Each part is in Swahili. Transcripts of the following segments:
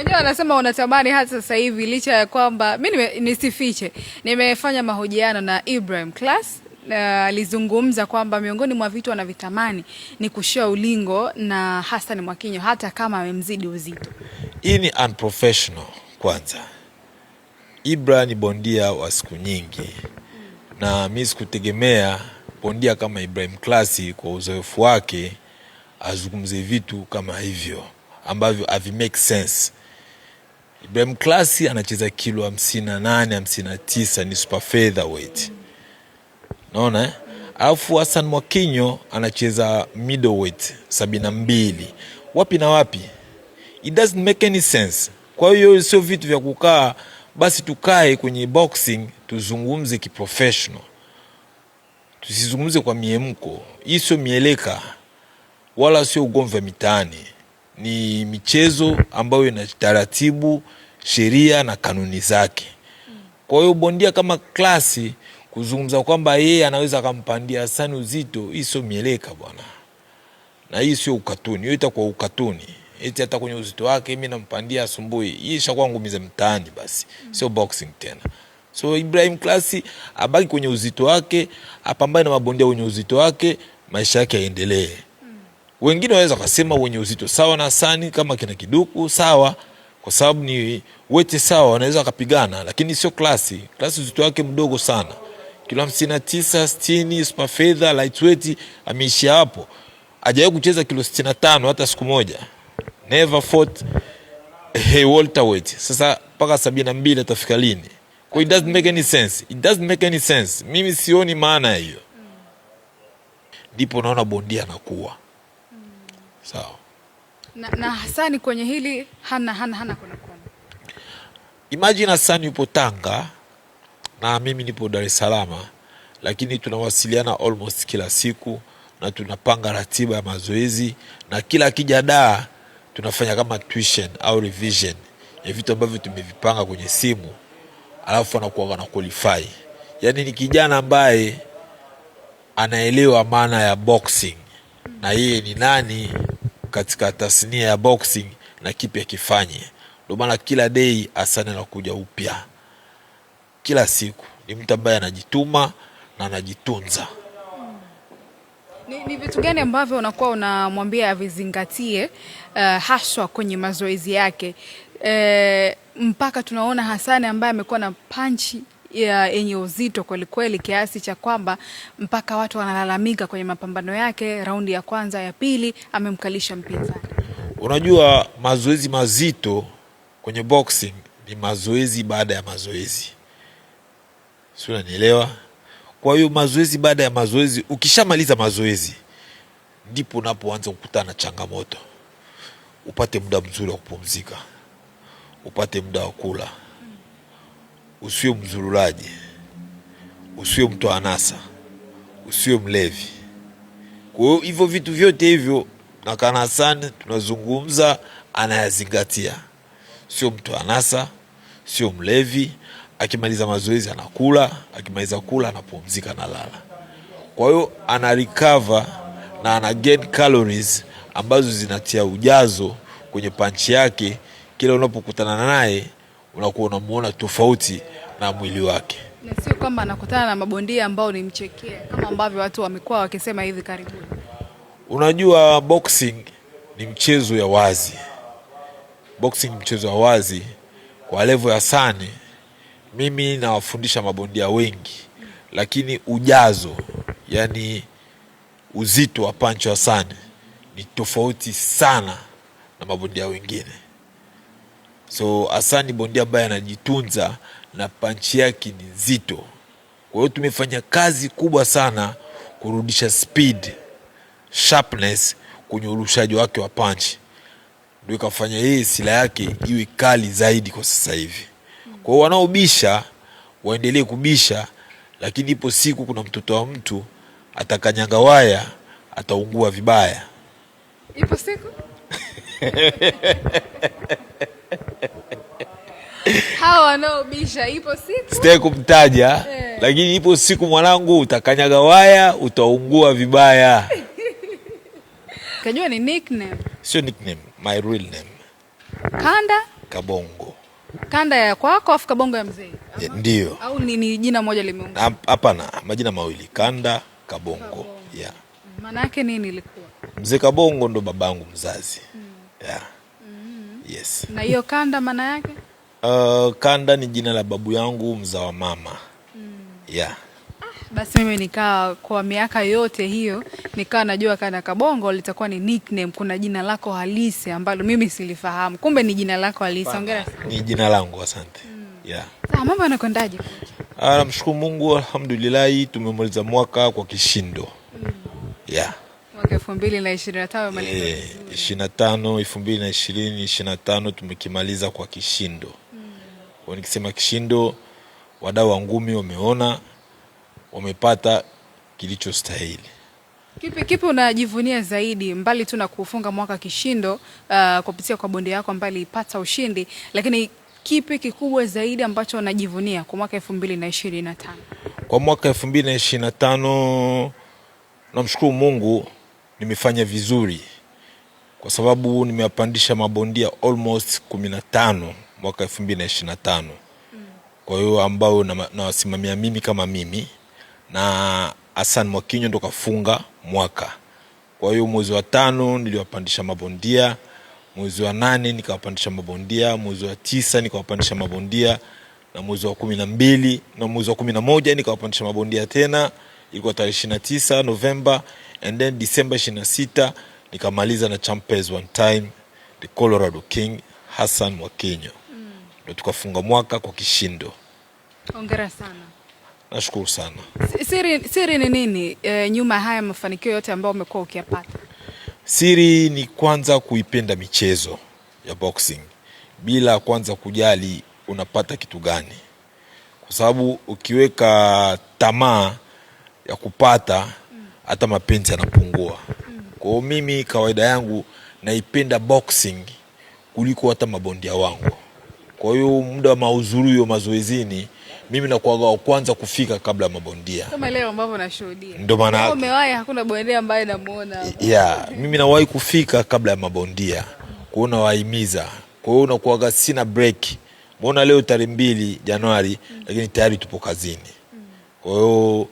Wenyewe wanasema unatamani hata sasa hivi, licha ya kwamba mi nisifiche, nimefanya mahojiano na Ibrahim Class, alizungumza kwamba miongoni mwa vitu anavitamani ni kushare ulingo na Hassan Mwakinyo hata kama amemzidi uzito. Hii ni unprofessional kwanza. Ibra ni bondia wa siku nyingi na mi sikutegemea bondia kama Ibrahim Class kwa uzoefu wake azungumze vitu kama hivyo ambavyo havi make sense. Ibrahim Class anacheza kilo 58, 59, ni super featherweight. Naona, eh? Alafu Hassan Mwakinyo anacheza middleweight 72. Wapi na wapi? It doesn't make any sense. Kwa hiyo sio vitu vya kukaa, basi tukae kwenye boxing tuzungumze kiprofessional, tusizungumze kwa miemko. Hii sio mieleka wala sio ugomvi wa mitaani, ni michezo ambayo ina taratibu, sheria na kanuni zake. Kwa hiyo bondia kama Class kuzungumza kwamba yeye anaweza akampandia Hassan uzito, hii sio mieleka bwana, na hii sio ukatuni. Hiyo itakuwa ukatuni, eti hata kwenye uzito wake mimi nampandia asumbui. Hii ishakuwa ngumi za mtaani basi, sio boxing tena. So Ibrahim Class abaki kwenye uzito wake, apambane na mabondia wenye uzito wake, maisha yake yaendelee. Wengine waweza kusema wenye uzito sawa na Hassan kama kina Kiduku sawa, kwa sababu ni weight sawa, wanaweza wakapigana, lakini sio Class. Class uzito wake mdogo sana, kilo 59, 60, super feather, lightweight, ameishia hapo. Hajawahi kucheza kilo 65 hata siku moja, never fought a welterweight. Sasa mpaka 72 atafika lini? Kwa it doesn't make any sense. It doesn't make any sense. Mimi sioni maana hiyo. Ndipo naona bondia anakuwa sawa. Na Hasani kwenye hili hana kona kona. Imagine Hassan yupo Tanga na mimi nipo Dar es Salaam, lakini tunawasiliana almost kila siku na tunapanga ratiba ya mazoezi, na kila akija Dar tunafanya kama tuition au revision ya vitu ambavyo tumevipanga kwenye simu, alafu anakuwa ana qualify. Yani ni kijana ambaye anaelewa maana ya boxing na yeye ni nani katika tasnia ya boxing na kipi akifanye. Ndio maana kila day Hassan anakuja upya kila siku. Ni mtu ambaye anajituma na anajitunza. Ni vitu gani ambavyo unakuwa unamwambia avizingatie haswa kwenye mazoezi yake, mpaka tunaona Hasani ambaye amekuwa na panchi yenye uzito kwelikweli kiasi cha kwamba mpaka watu wanalalamika kwenye mapambano yake, raundi ya kwanza, ya pili amemkalisha mpinzani? Unajua, mazoezi mazito kwenye boxing ni mazoezi baada ya mazoezi, si unanielewa? Kwa hiyo mazoezi baada ya mazoezi, ukishamaliza mazoezi ndipo unapoanza kukutana na changamoto. Upate muda mzuri wa kupumzika, upate muda wa kula, usiwe mzururaji, usiwe mtu wa anasa, usiwe mlevi. Kwa hiyo hivyo vitu vyote hivyo na kana Hassan tunazungumza, anayazingatia. Sio mtu anasa, sio mlevi. Akimaliza mazoezi anakula, akimaliza kula anapumzika, analala. Kwa hiyo ana recover na ana gain calories ambazo zinatia ujazo kwenye panchi yake. Kila unapokutana naye unakuwa unamuona tofauti na mwili wake. Na sio kwamba anakutana na mabondia ambao ni mchekea kama ambavyo watu wamekuwa wakisema hivi karibuni. Unajua, boxing ni mchezo ya wazi. Boxing ni mchezo wa wazi kwa level ya Hasani. Mimi nawafundisha mabondia wengi, lakini ujazo, yani uzito wa panchi wa Hasani ni tofauti sana na mabondia wengine. So Hassan ni bondia ambaye anajitunza na panchi yake ni nzito. Kwa hiyo tumefanya kazi kubwa sana kurudisha speed, sharpness kwenye urushaji wake wa panchi, ndio ikafanya yeye silaha yake iwe kali zaidi kwa sasa hivi. Kwa hiyo wanaobisha waendelee kubisha, lakini ipo siku kuna mtoto wa mtu atakanyanga waya, ataungua vibaya. Ipo siku hawa wanaobisha, ipo siku. Sitaki kumtaja, lakini ipo siku mwanangu, utakanyaga waya, utaungua vibaya. Kajua ni nickname. Sio nickname, my real name. Kanda. Kabongo. Kanda ya kwako afu Kabongo ya mzee? Ndio. Au ni jina moja limeungana? Hapana, majina mawili, Kanda Kabongo. Kabongo. Yeah. Maana yake nini ilikuwa? Mzee Kabongo ndo babangu mzazi. Yeah. Yes. Na hiyo Kanda maana yake? Kanda ni jina la babu yangu mzawa mama. Yeah. Basi mimi nikaa kwa miaka yote hiyo nikaa najua Kanda Kabongo litakuwa ni nickname, kuna jina lako halisi ambalo mimi silifahamu. Kumbe ni jina lako halisi. Hongera sana. Ni jina langu, asante. Yeah. Sasa mambo yanakwendaje? Namshukuru Mungu, alhamdulillah, tumemaliza mwaka kwa kishindo. Yeah. Mwaka elfu mbili na ishirini na tano umemaliza vizuri. 25, elfu mbili na ishirini, ishirini na tano tumekimaliza kwa kishindo. Kwa nikisema kishindo, wadau wa ngumi wameona, wamepata kilichostahili. Kipi unajivunia zaidi mbali tu na kufunga mwaka kishindo kupitia kwa bondia yako ambaye alipata ushindi, lakini kipi kikubwa zaidi ambacho unajivunia kwa mwaka elfu mbili na ishirini na tano? Kwa mwaka elfu mbili na ishirini na tano namshukuru Mungu nimefanya vizuri kwa sababu nimewapandisha mabondia almost 15 mwaka elfu mbili na ishirini na tano. Kwa hiyo ambao nawasimamia mimi kama mimi na Hassan Mwakinyo ndo kafunga mwaka. Kwa hiyo mwezi wa 5 niliwapandisha mabondia, mwezi wa 8 nikawapandisha mabondia, mwezi wa 9 nikawapandisha mabondia, na mwezi wa 12 na mwezi wa 11 nikawapandisha mabondia tena. Ilikuwa tarehe 29 Novemba, and then December 26 nikamaliza na Champions One Time, the Colorado King Hassan Mwakinyo. Ndio tukafunga mwaka kwa kishindo. Hongera sana. Nashukuru sana. Siri ni nini nyuma haya mafanikio yote ambayo umekuwa ukiyapata? Siri ni kwanza kuipenda michezo ya boxing bila kwanza kujali unapata kitu gani. Kwa sababu ukiweka tamaa ya kupata hata mapenzi yanapungua. Kwa hiyo mimi kawaida yangu naipenda boxing kuliko hata mabondia wangu. Kwa hiyo muda wa mahudhurio mazoezini mimi nakuwa wa kwanza kufika kabla ya mabondia. Kama leo ambavyo nashuhudia. Ndio maana Kama yake. umewahi, hakuna bondia ambaye namuona hapa. Yeah, mimi nawahi kufika kabla ya mabondia. Kwa hiyo nawahimiza. Kwa hiyo nakuwa sina break. Mbona leo tarehe 2 Januari, lakini tayari tupo kazini. Kwa hiyo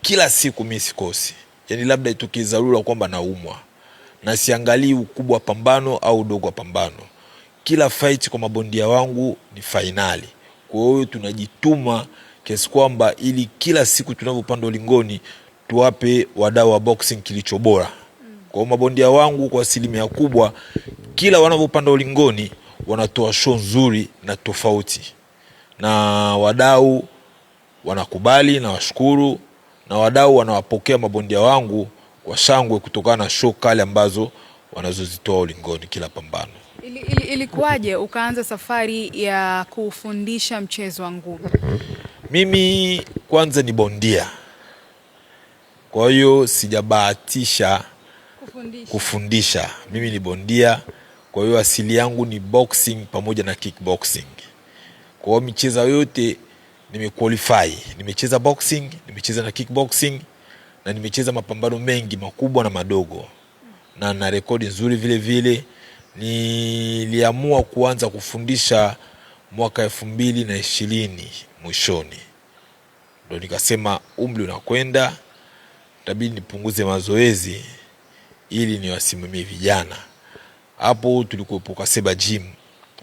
kila siku mimi sikosi. Yaani labda itokee dharura kwamba naumwa. Na siangalii ukubwa wa pambano au udogo wa pambano. Kila fight kwa mabondia wangu ni finali. Kwa hiyo tunajituma kiasi kwamba ili kila siku tunapopanda ulingoni tuwape wadau wa boxing kilicho bora. Kwa hiyo mabondia wangu kwa asilimia kubwa kila wanapopanda ulingoni wanatoa show nzuri na tofauti. Na wadau wanakubali na washukuru, na wadau wanawapokea mabondia wangu kwa shangwe kutokana na show kali ambazo wanazozitoa ulingoni kila pambano. Ilikuwaje ukaanza safari ya kufundisha mchezo wa ngumi? Mimi kwanza ni bondia. Kwa hiyo sijabahatisha Kufundisha. kufundisha. Mimi ni bondia. Kwa hiyo asili yangu ni boxing pamoja na kickboxing. Kwa hiyo michezo yote nimequalify. Nimecheza boxing, nimecheza na kickboxing, na nimecheza mapambano mengi makubwa na madogo. Na na rekodi nzuri vile vile. Niliamua kuanza kufundisha mwaka elfu mbili na ishirini mwishoni. Ndio nikasema umri unakwenda, itabidi nipunguze mazoezi ili niwasimamie vijana. Hapo tulikuwepo Kaseba Gym,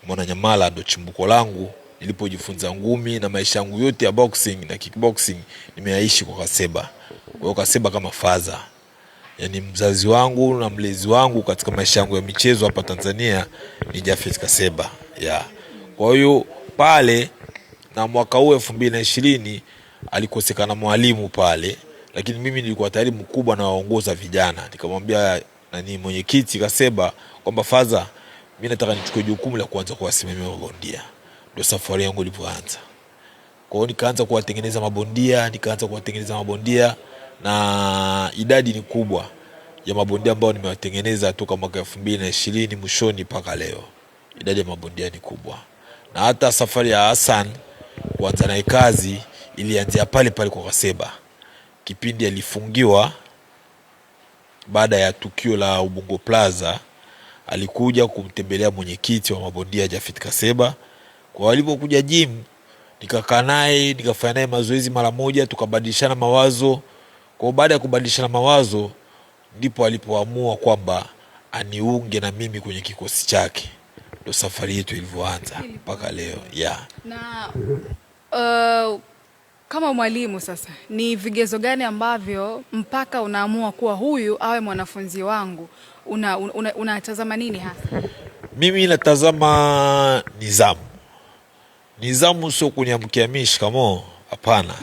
Mwananyamala ndo chimbuko langu nilipojifunza ngumi, na maisha yangu yote ya boxing na kickboxing nimeyaishi kwa Kaseba. Kwa hiyo Kaseba kama father, yaani mzazi wangu na mlezi wangu katika maisha yangu ya michezo hapa Tanzania ni Japhet Kaseba. Yeah. Kwa hiyo pale na mwaka huu elfu mbili na ishirini alikosekana mwalimu pale, lakini mimi nilikuwa tayari mkubwa na waongoza vijana. Nikamwambia mwenyekiti Kaseba kwamba father, mimi nataka nichukue jukumu la kuanza kuwasimamia mabondia. Ndio safari yangu ilipoanza. Kwa hiyo nikaanza kuwatengeneza mabondia, nikaanza kuwatengeneza mabondia, na idadi ni kubwa ya mabondia ambao nimewatengeneza toka mwaka elfu mbili na ishirini mwishoni mpaka leo. Idadi ya mabondia ni kubwa. Na hata safari ya Hassan kuanza naye kazi ilianzia pale pale kwa Kaseba. Kipindi alifungiwa baada ya tukio la Ubungo Plaza, Alikuja kumtembelea mwenyekiti wa mabondia Jafet Kaseba. Kwa walipokuja gym, nikakaa naye, nikafanya naye mazoezi mara moja, tukabadilishana mawazo. Kwa baada ya kubadilishana mawazo, ndipo alipoamua kwamba aniunge na mimi kwenye kikosi chake. Ndo safari yetu ilivyoanza mpaka leo, yeah. Na kama mwalimu sasa, ni vigezo gani ambavyo mpaka unaamua kuwa huyu awe mwanafunzi wangu? Unatazama nini hasa? Mimi natazama nidhamu. Nidhamu sio kuniamkia mimi shikamoo, hapana.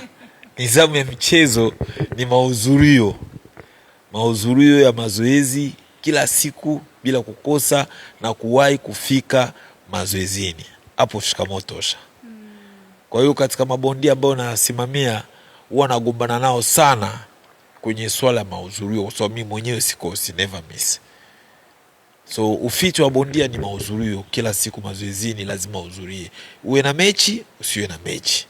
Nidhamu ya michezo ni mahudhurio, mahudhurio ya mazoezi kila siku bila kukosa na kuwahi kufika mazoezini, hapo shikamoo tosha. Kwa hiyo katika mabondia ambayo nasimamia huwa nagombana nao sana kwenye swala ya mahudhurio, kwa sababu mimi mwenyewe sikosi, never miss. So uficho wa bondia ni mahudhurio kila siku mazoezini, lazima uhudhurie, uwe na mechi usiwe na mechi.